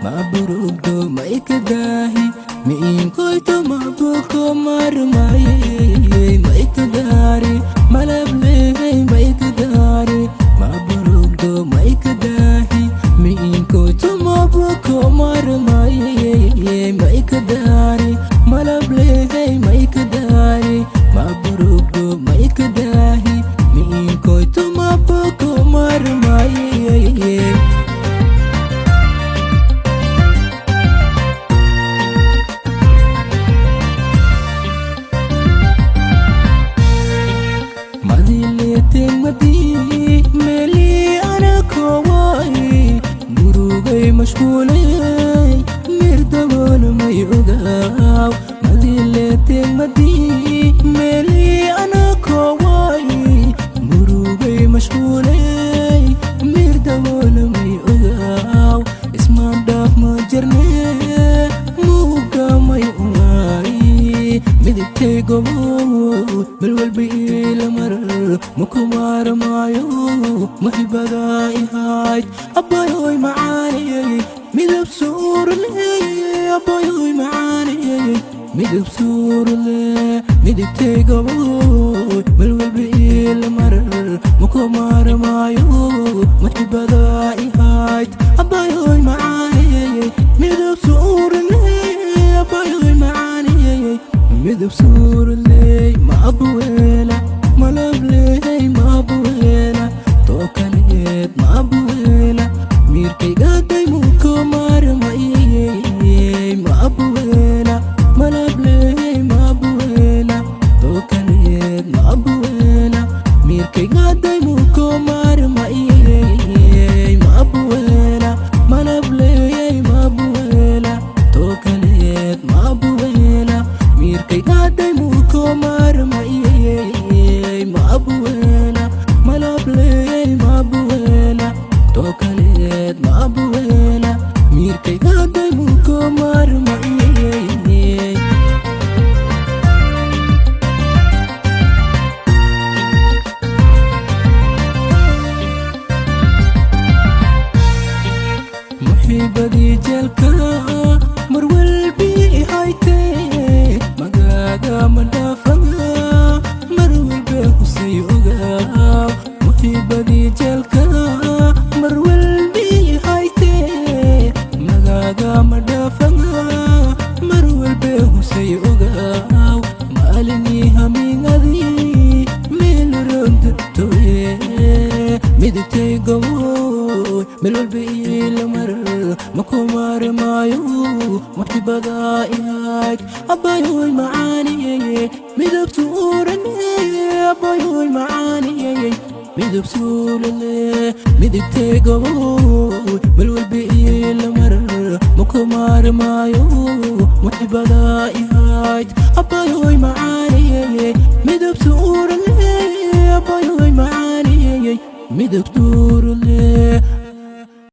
Maburugdo maikadahi miinkoyto mabuko marmaye maikadari malabley maikadari maburugdo maikadahi miinkoyto mabuko marmaye maikadari malabley maikadari maburugdo maikadahi miinkoyto mabuko marmaye. Madiletemadi meli anakowai murugay mashquulay mirdabon may ogaw. Madiletemadi meli anakowai murugay mashquulay mirdabon may ogaw. Isma dhaaf ma jarne muga may uwaay midigtay gobo mel walba ila marar makumaarmaayo muxibada ihayd abbayoy macaaniyey midab suurle abbayoy macaaniyey midab suurle midigtay gobo mel walba ila marar makumaarmaayo muxibada ihayd abbayoy macaaniyey midab suurle abbayoy macaaniyey midab suurley ma abuweela malabley ma abuweela tookaleed ma abuweela miirkaygaadaymuko maarmayey ma abuweela malabley ma abuweela tookaleed ma abuweela miirkaygaadaymuko maarmayey ma abuweela malabley ma abuweela tookaleed ma abuweela miirkaygaadaymuko maarmayey ma abuweela malabley ma abuweela tookaleed ma abuweela miirkaygaadaymuko maarmayey. Muxiibadii jeelka mar walbii haytee magaaga ma dhaafana mar walbe kusii ogaa. Muxiibadii jeelka mar walbii haytee magaaga ma dhaafana mar walbe husay ogaaw. Maalinii hamiingadii meel rogdatoye midigtay goboy meel walba ila marar makumaarmaayo muxibada ihayd abbayoy macaaniyeye midab suurane abbayoy macaaniyeye midab suurale midigtay goboy meel walba ila marar makumaarmaayo muxibada ihayd abbayoy macaaniyeye midab suurale abbayoy macaaniyeye midab suurale.